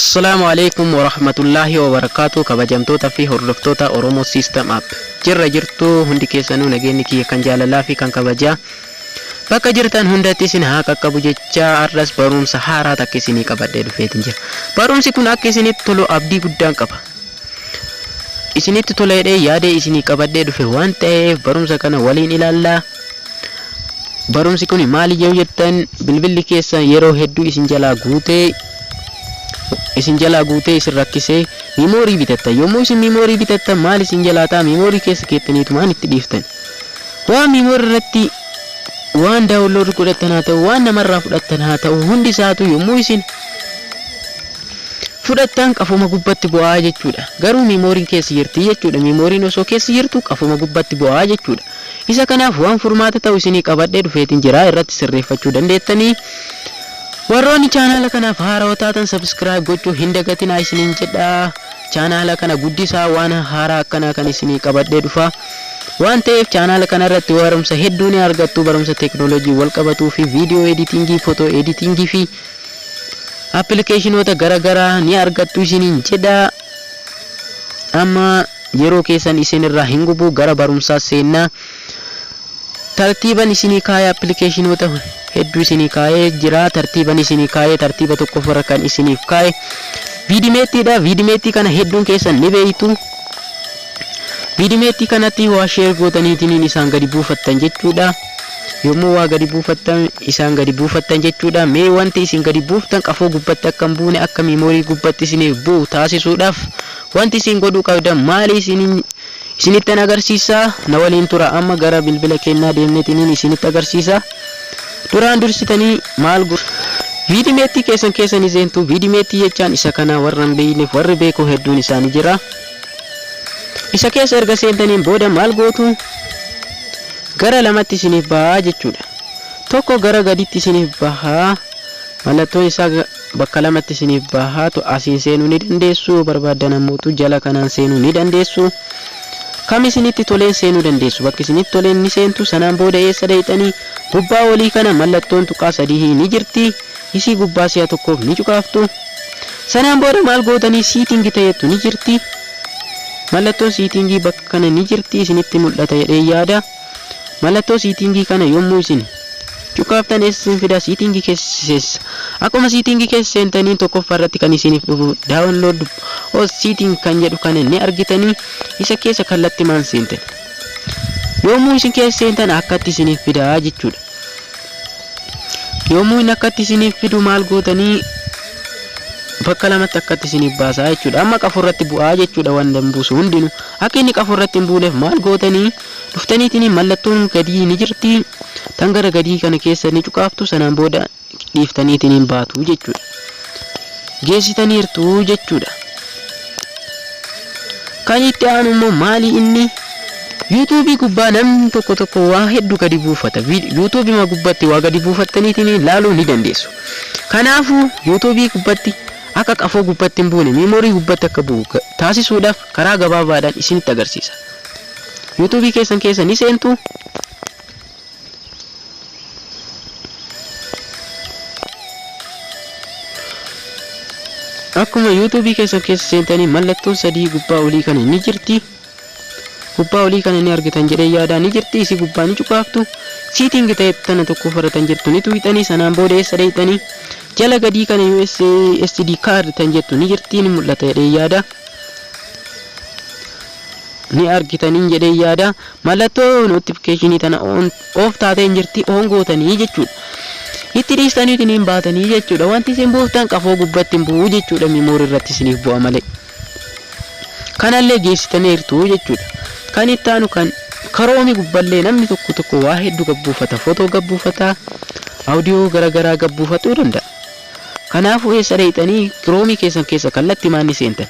Assalaamu Aleeykum Warahmatullaahi Wabarakaatuh Kabajamtoota fi hordoftoota Oromo System App Jirra jirtuu hundi keessanuu nageenni kiyya kan jaalalaa fi kan kabajaa bakka jirtan hundatti isin haa qaqqabu jechaa har'as barumsa haaraa takka isinii qabadhee dhufeetin jira. Barumsi kun akka isinitti tolu abdii guddaan qaba. Isinitti tola jedhee yaadee isinii qabadhee dhufe waan ta'eef barumsa kana waliin ilaallaa. Barumsi kun maali yoo jettan bilbilli keessan yeroo hedduu isin jalaa guutee isin jalaa guutee isin rakkisee miimoorii bitattan. Yommuu isin miimoorii bitattan maal isin jalaa ta'a miimoorii keessa keettaniitumaan itti dhiiftan. Waan miimoorii irratti waan daawunlood godhattan haa ta'u waan namarraa fudhattan haa ta'u hundi isaatu yommuu isin fudhattan qafuma gubbatti bu'aa jechuudha. Garuu miimooriin keessa jirti jechuudha. Miimooriin osoo keessa jirtu qafuma gubbatti bu'aa jechuudha. Isa kanaaf waan furmaata ta'u isinii qabadhee dhufeetin jira irratti sirreeffachuu dandeettanii. Warroonni chaanaala kanaaf haarawa taatan subscribe gochuu hin dagatinaa isiniin jedha. Chaanaala kana guddisaa waan haaraa akkanaa kan isinii qabadhee dhufa. Waan ta'eef chaanaala kana irratti barumsa hedduu ni argattu barumsa teeknooloojii wal qabatuu fi viidiyoo editingii, footoo editingii fi appilikeeshinoota garagaraa ni argattu isiniin jedha. Amma yeroo keessan isin irraa hin gubu gara barumsaa seennaa. Tartiiban isinii kaa'ee appilikeeshinoota hedduu isinii kaa'ee jira. Tartiiban isinii kaa'ee tartiiba tokkoffarra kan isiniif kaa'e Viidimeettiidha. Viidimeettii kana hedduun keessan ni beektu. Viidimeettii kanatti waa sheer gootaniitiniin isaan gadi buufattan jechuudha. Yommuu waa gadi buufattan isaan gadi buufattan jechuudha. Mee wanti isin gadi buuftan qafoo gubbatti akka hin buune akka miimoorii gubbatti isiniif bu'u taasisuudhaaf wanti isin godhuu qabdan maali isiniin isinittan agarsiisa. Na waliin tura amma gara bilbila keennaa deemneetiniin isinitti agarsiisa. Duraan dursitanii maal go Viidimeettii keessan keessa ni seentu. Viidimeettii jechaan isa kana warra hin beekneef warri beeku hedduun isaanii jira. Isa keessa erga seentaniin booda maal gootu? Gara lamatti isiniif baha jechuudha. Tokko gara gaditti isiniif baha. Mallattoon isaa bakka lamatti isiniif baha. Asiin seenuu ni dandeessu. Yoo barbaaddan ammootu jala kanaan seenuu ni dandeessu. Kam isinitti toleen seenuu dandeessu. Bakki isinitti toleen ni seentu. Sanaan booda eessa dhayxanii? Gubbaa olii kana mallattoon tuqaa sadihii ni jirti. Isii gubbaa si'a tokkoof ni cuqaaftu. Sanaan booda maal gootanii siitingi ta'ettu ni jirti. Mallattoon siitingii bakka kana ni jirti isinitti mul'ata jedhee yaada. Mallattoo siitingii kana yommuu isin cuqaaftan eessa isin fida siitingii keessa si seensisa. Akkuma siitingii keessa seentaniin tokkoffaa irratti kan isiniif dhufu download or setting kan jedhu kana ni argitanii isa keessa kallattimaan seentan. Yommuu isin keessa seentan akkatti isiniif fida jechuudha. Yommuu inni akkatti isiniif fidu maal gootanii bakka lamatti akkatti isiniif baasaa jechuudha. Amma qafoo irratti bu'aa jechuudha waan dan buusu hundinuu. Akka inni qafoo irratti hin buuneef maal gootanii dhuftaniitiin mallattoon gadii ni jirti. Tan gara gadii kana keessa ni cuqaaftu sanaan booda dhiiftaniitiin hin baatu jechuudha. Geessitaniirtu jechuudha. Kan itti aanu immoo maali inni yuutuubii gubbaa namni tokko tokko waa hedduu gadi buufata. Yuutuubima gubbatti waa gadi buufattaniitiin laaluu ni dandeessu. Kanaafuu yuutuubii gubbatti akka qafoo gubbatti hin buune miimoorii gubbatti akka bu'u taasisuudhaaf karaa gabaabaadhaan isinitti agarsiisa. Yuutuubii keessan keessa ni seentu. Akkuma yuutuubii keessan keessa seentanii mallattoon sadii gubbaa olii kana ni jirti. Gubbaa olii kana ni argitan jedhee yaadaa ni jirti. Isii gubbaa ni cuqaaftu. Siitingi ta'e tana tokko faratan jirtu ni tuqxanii sanaan booda eessa dhayxanii jala gadii kana USD card tan jettu ni jirti ni mul'ata jedhee yaada. Ni argitaniin jedhee yaada. Mallattoo notification tana on off taatee hin jirti on gootanii jechuudha. Itti dhiistaniitiin hin baatanii jechuudha. Wanti isin buuftan qafoo gubbatti hin bu'u jechuudha. Memory irratti isiniif bu'a malee. Kanallee geessitaniirtu jechuudha. Kan itti aanu kan karoomi gubballee namni tokko tokko waa hedduu gabbuufata. Footoo gabbuufata, audio garaagaraa gabbuufatuu danda'a. Kanaafuu eessa dheeyxanii kiroomii keessan keessa kallattii maanni seentan.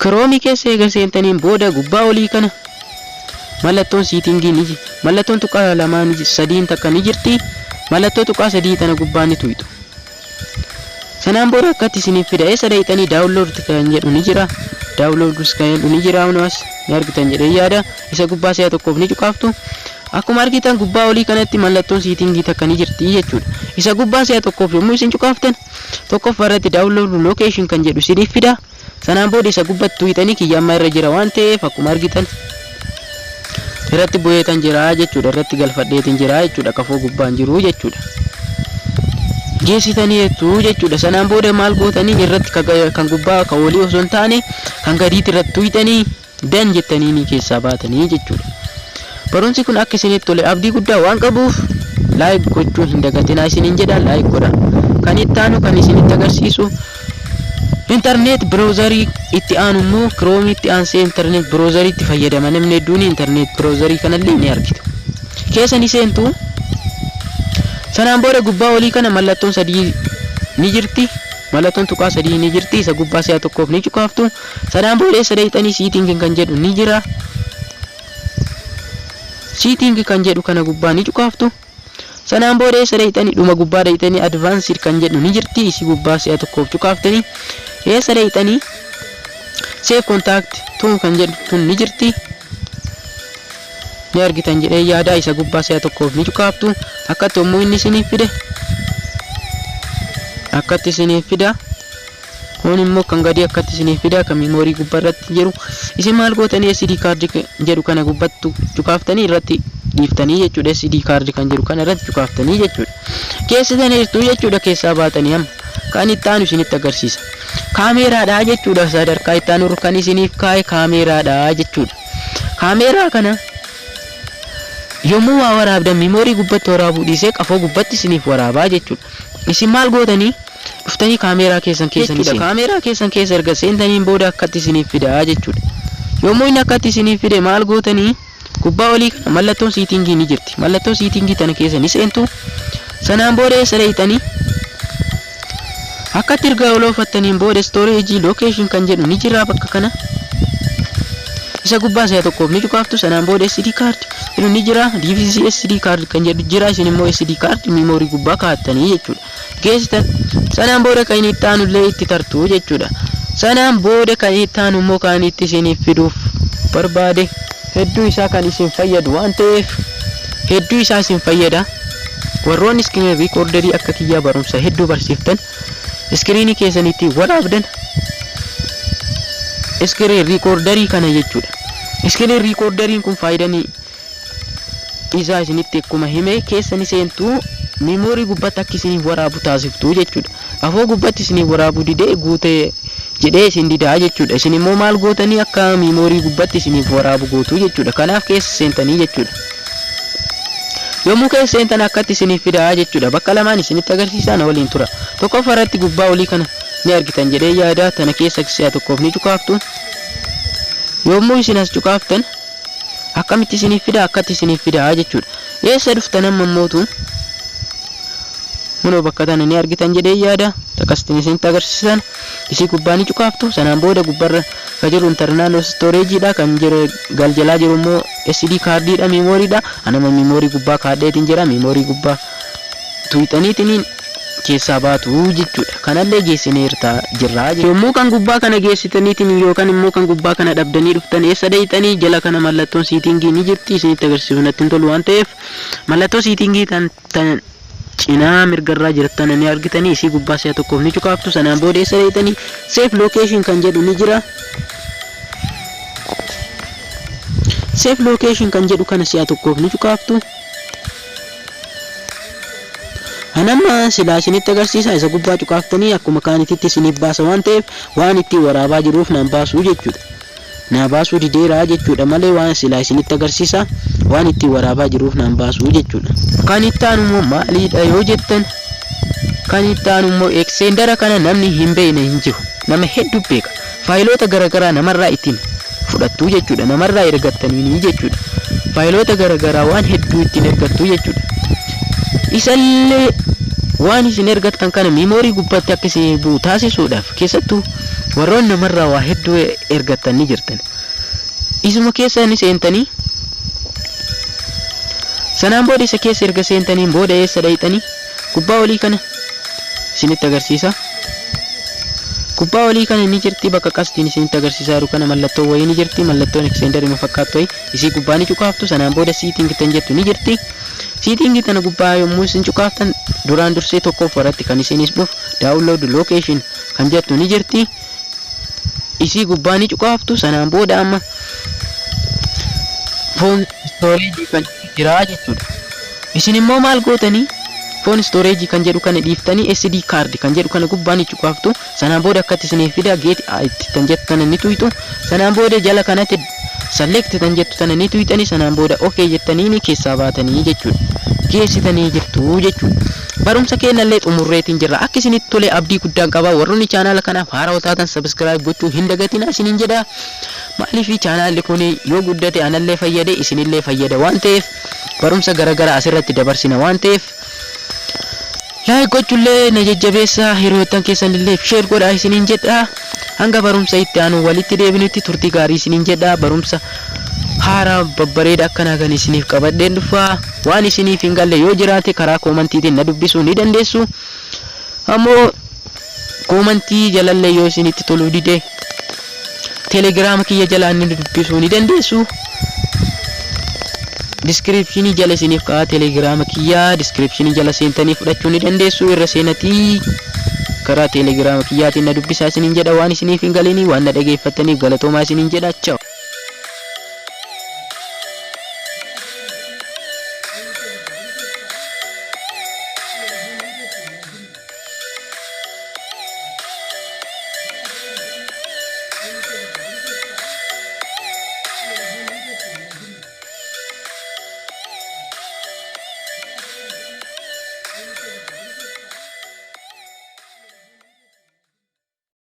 Kiroomii keessa eega seentaniin booda gubbaa olii kana mallattoon siitingii ni mallattoon tuqaa lamaa ni sadiin takka ni jirti. Mallattoo tuqaa sadii tana gubbaa ni tuyxu. Sanaan booda akkatti isiniif fida eessa dhayxanii download kan jedhu ni jira. Downloads kan jedhu ni jira as ni argitan jedhee yaada. Isa gubbaa si'a tokkoof ni cuqaaftu. Akkuma argitan gubbaa olii kanatti mallattoon setting takka ni jirti jechuudha. Isa gubbaa si'a tokkoof yommuu isin cuqaaftan, tokkoffaa irratti download location kan jedhu isiniif fida. Sanaan booda isa gubbatti tuqxanii, kiyya amma irra jira waan ta'eef akkuma argitan irratti bu'eetan jira jechuudha. Irratti galfadheetin jira jechuudha. Qafoo gubbaan jiru jechuudha. Geessitaniitu jechuudha. Sanaan booda maal gootanii? Irratti kan gubbaa kan olii osoo hin taane kan gadiitti irratti tuqxanii, done jettanii ni keessaa baatanii jechuudha. Barumsi kun akka isinitti tole abdii guddaa waan qabuuf like gochuu hin dagatinaa isiniin jedha, like godha. Kan itti aanu kan isinitti agarsiisu internet browserii. Itti aanu immoo Chrome itti aansee internet browserii itti fayyadama namni hedduun. Internet browserii kanallee ni argitu. Keessa ni seentu. Sanaan booda gubbaa olii kana mallattoon sadii ni jirti. Mallattoon tuqaa sadii ni jirti. Isa gubbaa si'a tokkoof ni cuqaaftu. Sanaan booda eessa dhaqxanii? Setting kan jedhu ni jira. Setting kan jedhu kana gubbaa ni cuqaaftu. Sanaan booda eessa dhaqxanii? Dhuma gubbaa dhaqxanii advanced kan jedhu ni jirti. Isii gubbaa si'a tokkoof cuqaaftanii eessa dhaqxanii? Save content to kan jedhu tun ni jirti. Ni argitan jedhee yaada. Isa gubbaa si'a tokkoof ni cuqaaftu. Akkatti yommuu inni isiniif fide, akkatti isiniif fida. Kun immoo kan gadii akkatti isiniif fida, kan memory gubbaa irratti jiru. Isin maal gootanii? SD card jedhu kana gubbattu cuqaaftanii irratti dhiiftanii jechuudha. SD card kan jedhu kana irratti cuqaaftanii jechuudha. Geessitaniirtu jechuudha. Keessaa baatanii amma kan itti aanu isinitti agarsiisa. Kaameeraadha jechuudha. Sadarkaa itti aanu kan isiniif kaa'e kaameeraadha jechuudha. Kaameeraa kana yommuu waa waraabdan memory gubbatti waraabuu dhiisee qafoo gubbatti isiniif waraabaa jechuudha. Isin maal gootanii? Dhuftanii kaameeraa keessan keessa ni seentu. Kaameeraa keessan keessa erga seentaniin booda akkatti isiniif fidaa jechuudha. Yommuu inni akkatti isiniif fide maal gootanii? Gubbaa olii kana mallattoon setting ni jirti. Mallattoo setting tana keessa ni seentu. Sanaan booda eessa dhaqxanii? Akkatti erga oloofattaniin booda storage location kan jedhu ni jira bakka kana. Isa gubbaa si'a tokkoof ni cuqaaftu. Sanaan booda SD card jedhu ni jira. DVD SD card kan jedhu jira. Isin immoo SD card memory gubbaa kaa'attanii jechuudha. Geessitan. Sanaan booda kan inni itti aanullee itti tartu jechuudha. Sanaan booda kan itti aanu immoo kan itti isiniif fiduuf barbaade hedduu isaa kan isin fayyadu waan ta'eef, hedduu isaa isin fayyada. Warroonni screen recorderii akka kiyyaa barumsa hedduu barsiiftan, screenii keessan ittiin waraabdan, screen recorderii kana jechuudha. Screen recorderiin kun faayidaan isaa isinitti akkuma hime, keessa ni seentu, memory gubbatti akka isiniif waraabu taasiftu jechuudha. Afoo gubbatti isiniif waraabuu didee guutee jedhee isin didaa jechuudha. Isin immoo maal gootanii? Akka memory gubbatti isiniif waraabu gootu jechuudha. Kanaaf keessa seentanii jechuudha. Yommuu keessa seentan akkatti isiniif fidaa jechuudha. Bakka lamaan isinitti agarsiisaa, na waliin tura. Tokkoffaa irratti gubbaa olii kana ni argitan jedhee yaada. Tana keessa si'a tokkoof ni cuqaaftu. Yommuu isin as cuqaaftan akkamitti isiniif fida? Akkatti isiniif fidaa jechuudha. Eessa dhuftan amma immootu? Kunoo bakka tana ni argitan jedhee yaada. Takkasitti isinitti agarsiisan. Isii gubbaa ni cuqaaftu. Sanaan booda gubbarra kan jiru internal storage dha. Kan jiru galjalaa jiru immoo SD cardiidha, memorydha. Anama memory gubbaa kaadheetiin jira. Memory gubbaa tuqxaniitiin keessaa baatu jechuudha. Kanallee geessineerta jirra. Yommuu kan gubbaa kana geessitaniitiin yookaan immoo kan gubbaa kana dhabdanii dhuftan, eessa dhaqxanii? Jala kana mallattoon setting ni jirti. Isinitti agarsiisu natti hin tolu waan ta'eef, mallattoo setting tan tan cinaa mirgarraa jirtan ni argitanii. Isii gubbaa si'a tokkoof ni cuqaaftu. Sanaan booda eessa dhaqxanii? Save location kan jedhu ni jira. Save location kan jedhu kana si'a tokkoof ni cuqaaftu. Anamma silaa isinitti agarsiisa, isa gubbaa cuqaaftanii akkuma kaanititti isiniif baasa waan ta'eef, waan ittiin waraabaa jiruuf naan baasuu jechuudha. Naa baasuu dideeraa jechuudha malee waan silaa isinitti agarsiisa, waan ittiin waraabaa jiruuf naan baasuu jechuudha. Kan itti aanu immoo maaliidha yoo jettan, kan itti aanu immoo Xender kana namni hin beekne hin jiru. Nama hedduu beeka. Faayiloota garaagaraa namarraa ittiin fudhattu jechuudha. Namarraa ergattanii jechuudha. Faayiloota garaagaraa waan hedduu ittiin ergattu jechuudha. Isallee waan isin ergattan kana memory gubbaatti akka isin bu'u taasisuudhaaf, keessattuu warroonni namarraa waa hedduu ergattan ni jirtan. Isuma keessa ni seentanii. Sanaan booda isa keessa erga seentaniin booda eessa dhayxanii? Gubbaa olii kana isinitti agarsiisa. Gubbaa olii kana ni jirti, bakka qastiin isinitti agarsiisaa jiru kana mallattoo wayii ni jirti, mallattoon extender ma fakkaattu wayii isii gubbaa ni cuqaaftu. Sanaan booda setting tan jettu ni jirti. Setting tana gubbaa yommuu isin cuqaaftan, duraan dursee tokkoffaa irratti kan isinis dhufu download location kan jettu ni jirti. Isii gubbaa ni cuqaaftu. Sanaan booda amma phone storage kan jira jechuudha. Isin immoo maal gootanii? Phone storage kan jedhu kana dhiiftanii SD card kan jedhu kana gubbaa ni cuqaaftu. Sanaan booda akkatti isiniif fida. Get it tan jettu tana ni tuyxu. Sanaan booda jala kanatti select tan jettu tana ni tuyxanii, sanaan booda okay jettanii ni keessaa baatanii jechuudha. Geessitanii jirtu jechuudha. Barumsa keenyallee xumurreetiin jirra. Akka isinitti tole abdii guddaan qaba. Warroonni chaanaala kanaaf haarawaa taatan subscribe gochuu hin dagatina isiniin jedha. Maaliif? Chaanaalli kun yoo guddate anallee fayyade, isinillee fayyada waan ta'eef, barumsa garaagaraa asirratti dabarsina waan ta'eef, like gochuullee na jajjabeessaa, hiriyoottan keessanillee share godhaa isiniin jedha. Hanga barumsa itti aanu walitti deebinutti turtii gaarii isiniin jedha. Barumsa haaraa babbareeda akkanaa kan isiniif qabadheen dhufaa. Waan isiniif hin galle yoo jiraate karaa commentiitiin na dubbisuu ni dandeessu. Ammoo commentii jalallee yoo isinitti toluu dide, Telegiraama kiyya jalaan ni dubbisuu ni dandeessu. Descriptionii jala isiniif ka'a. Telegiraama kiyyaa descriptionii jala seentanii fudhachuu ni dandeessu. Irra seenatii karaa Telegiraama kiyyaatiin na dubbisaa isiniin jedha. Waan isiniif hin galinii waan na dhageeffattaniif galatoomaa isiniin jedha. Ciao.